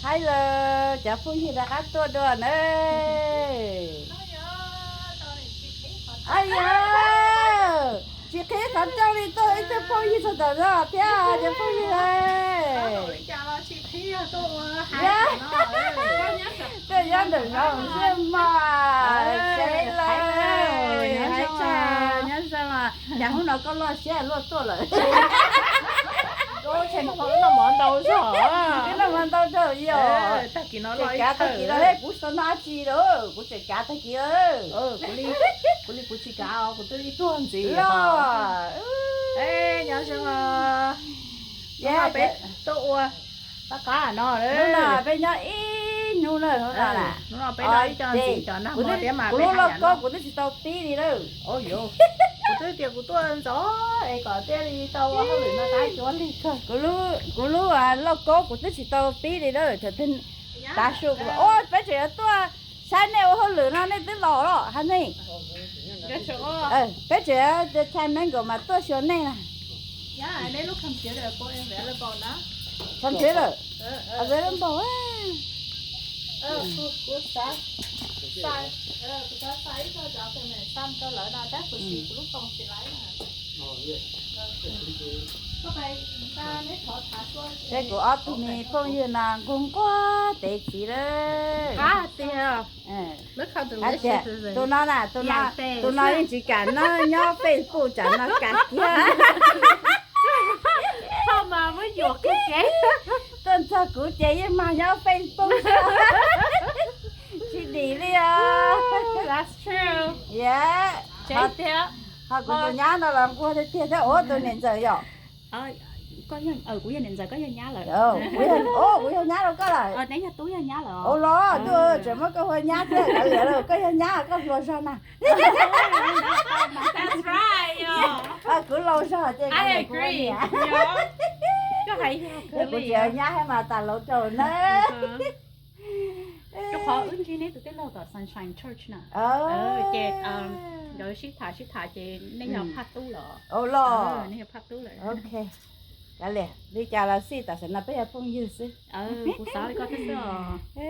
Hais lawm cov phooj ywg rov qab tuaj dua na. Ay yog, tsis qhib qhov rooj li, tuaj ib tug phooj ywg txog ntawm no thiab cov phooj ywg. Tuaj nyob ntawm no xwb mas, seb lawm. Hais tsa, nyob zoo, cas hnub no koj loj siab luaj tuaj lawm. Wb noj mov ntau zog, wb noj mov ntau zog yog. Tag kis no, tag kis no kuv tsis tau noj dab tsi lawm, kuv tseem kav tag kis. Kuv li kuv tsis kav, kuv twb ib tuag ntxiv los. Nyob zoo, peb tuaj ua pab qab no, peb nyob ib hnub na, hnub no na. Hnub no peb noj ib co ntxiv cov nag hmo thiab mas kuv lub lauj kaub kuv twb tsis tau pib li lawm. Kuv twb tias kuv tuaj ntxov es kom thiaj li tau ua hauj lwm no tab cuab lig kawg. Kuv lub lauj kaub kuv twb tsis tau pib li lawm. Tav su kuv, o, peb tseem yuav tuaj saib nej ua hauj lwm no nej twb los los hab ne. Peb tseem yuav thaij neeb nkaus mas tuaj xyuas nej na. Computer available. Peb kuv ob tug me phooj ywg no nquag nquag tev txiv lawm. Hais tias tus no na, tus no yeej tsis kam nyob Facebook, tsam no kam kiag. Tuaj nrog kuv ces yeej mag nyob Facebook xwb, tsis dim li os. Ho kuv tus nyab no los nquag tiag tiag thiab, ua tus niam ntxawm yom. Kuv yog niam ntxawm, koj yog nyab lawm. Kuv yog nyab rau koj lawm. Neb yog tub yog nyab lawm. Ua los tub, tseem muab koj hu ua nyab thiab, kav liam, koj yog nyab koj hluas zog na. Kuv laus zog ces kuv ua niam. Kuv tsis ua nyab thiab mas tas laus rau na. Rau qhov wb ntsib neb tus tij laug tom Sunshine Church na. Ces nkawd sib tham sib tham ces nej yog phaj tub lawm. Nej yog phaj tub lawm. Kav liam, li cas los xij, tam sim no peb yog phooj ywg xwb. Kuv xav li koj thiab xwb os.